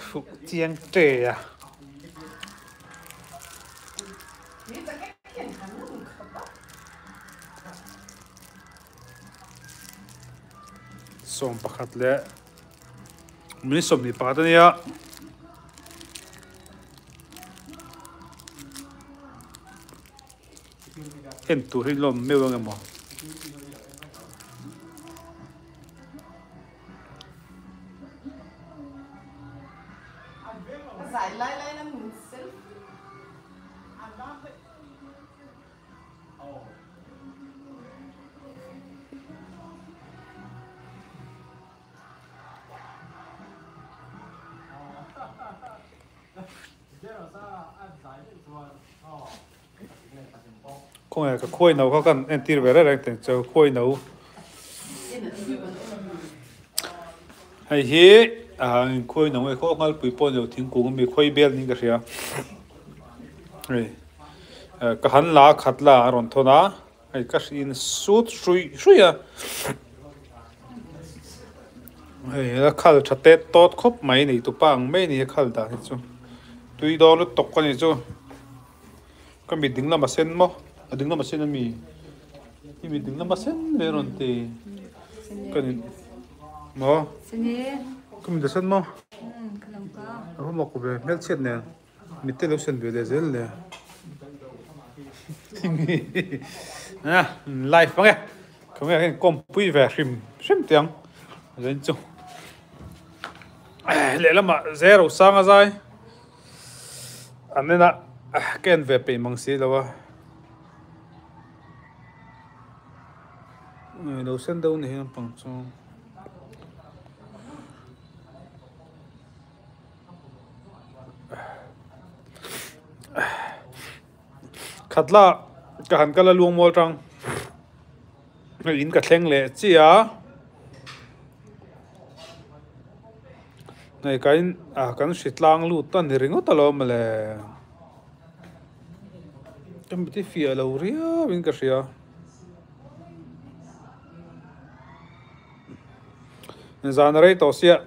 Fuh chiang che a. 11 leh minute 24 a nia. En tur hi lawm meuh ang emaw. Khawnge ka khuai no kha kan entir ve reng reng teng chu khuai no hei hi ah khuai no nge khaw ngalpui pawh ni lo thingkung ami khuai bel niin ka hria hei ka han la a khat la a rawn thawn a hei ka hriin sut hruih hruih a hei a khal tha tet tawt khawp mai nei tupa ang mai a ni a khal dan hi chu tui dawn lutuk a ni chu. Ka mit ding lama sen maw? A ding lama sen ami? I mit ding lama sen ve rawn ti. Ka ni maw? Ka mit a sen maw? A va mak ve hmelchhiat nen mit te lo sen ve leh zel le. Live ang e. Ka nge hian kawmpui ve hrim hrim teh ang. Zain chu. Lehlamah zero sang a zai. An ena ka en ve peih mang si lo a lo sen deuh ni hian pang chu khatla ka han kal a luang mual tang in ka thleng leh chiah a. Hei ka in ah kan hri tlang lut a ni ringawt alawm mawle ka mit hi fiah lo riau in ka hria zan a rei tawh sia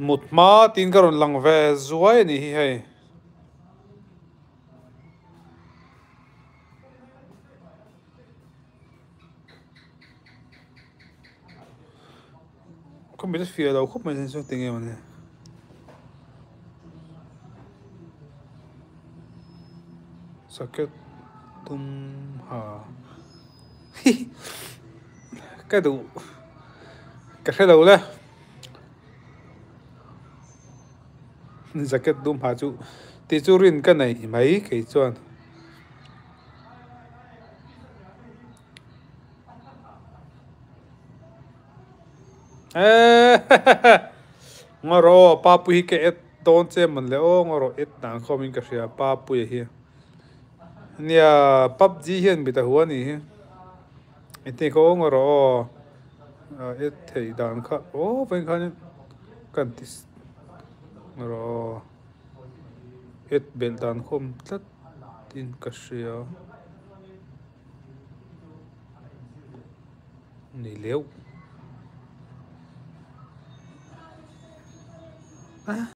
mut hma tiin ka rawn lang ve zuai a nih hi hei. Ka mit a fiah lo khawp mai chuan chuan tinge mawni socket tum ha hi ka duh ka hre lo le jacket dum ha chu tih chu rin ka nei mai kei chuan. Ngaw Papui hi ka et dawn che mawn le aw ngaw et dan khawm in ka hria Papuia hi nia pubg hian mit a hua a nih hi engtin kha aw ngaw aw et theih dan kha aw vawiin khan kan ti ngaw aw et belh dan khawm tlat in ka hria. Ni leuh.